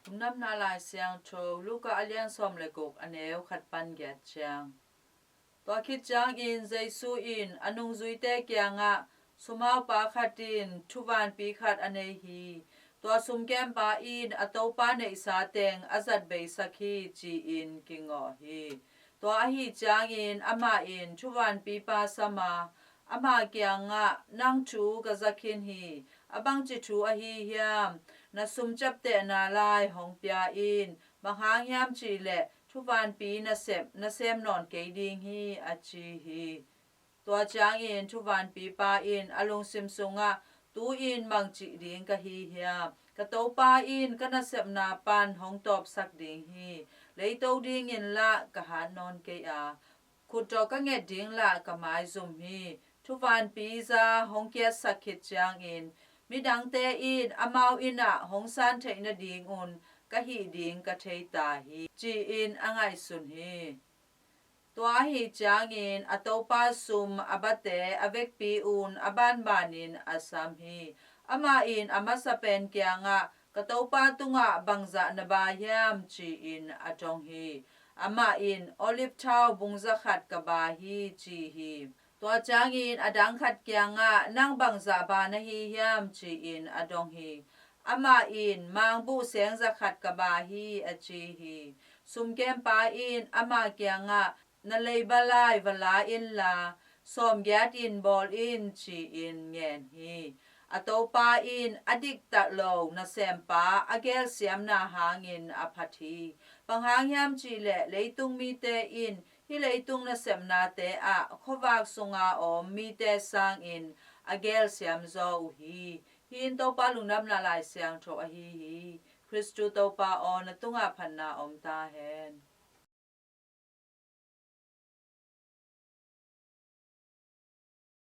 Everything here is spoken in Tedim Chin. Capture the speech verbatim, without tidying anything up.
Lungdamna Lai Siangtho Luka a lian sawm le guk, a neu khat pan giat ciang. Tua khit ciangin Jesu in a nungzuite kiangah, "Sumaupa khat in thuvanpi khat a nei hi. Tua sumkempa in a topa neihsa teng a zat beisak hi," ci-in kingawh hi. Tua ahi ciangin amah in thuvanpipa sam a, ama kiangah, "Nang thu ka za khin hi. A bangci thu ahi hiam? Na sum ciaptehna lai hong pia in. Bang hang hiam cihleh thuvanpi nasep na sem nawn kei ding hi," a ci hi. Tua ciangin thuvanpipa in a lungsim sungah, "Tu-in bangci ding ka hi hiam? Ka topa in ka nasepna pan hong tawpsak ding hi. Leito dingin lah ka hat nawn kei a, khut tawh ka nget ding lah ka maizum hi. Thuvanpi za hong kiatsak khit ciangin midangte in amau inn ah hong san theih nadingun ka hih ding ka thei ta hi," ci-in a ngaihsun hi. Tua ahi ciangin a topa sum a bate a vekpi un a banbanin a sam hi. Amah in a masa pen kiangah, "Ka topa tungah bangzah na ba hiam?" ci-in a dong hi. Amah in, "Olive thau bung za khat ka ba hi," ci hi. Tua ciangin a dang khat kiangah, "Nang bangzah ba na hi hiam?" ci-in a dong hi. Amah in, "Mangbuh seng za khat ka ba hi," a ci hi. Sumkempa in ama kiangah, "Na leiba lai va la inla, sawmgiat in bawl in," ci-in ngen hi. A topa in a diktat lo nasempa a gelsiamna hangin a phat hi. Bang hang hiam cihleh leitung mite in hih leitung nasepnate ah khuavak sunga om mite sangin a gelsiam zaw uh hi. Hih in Topa Lungdamna Lai Siangtho ahi hi. Khristu Topa aw, na tungah phatna om ta hen.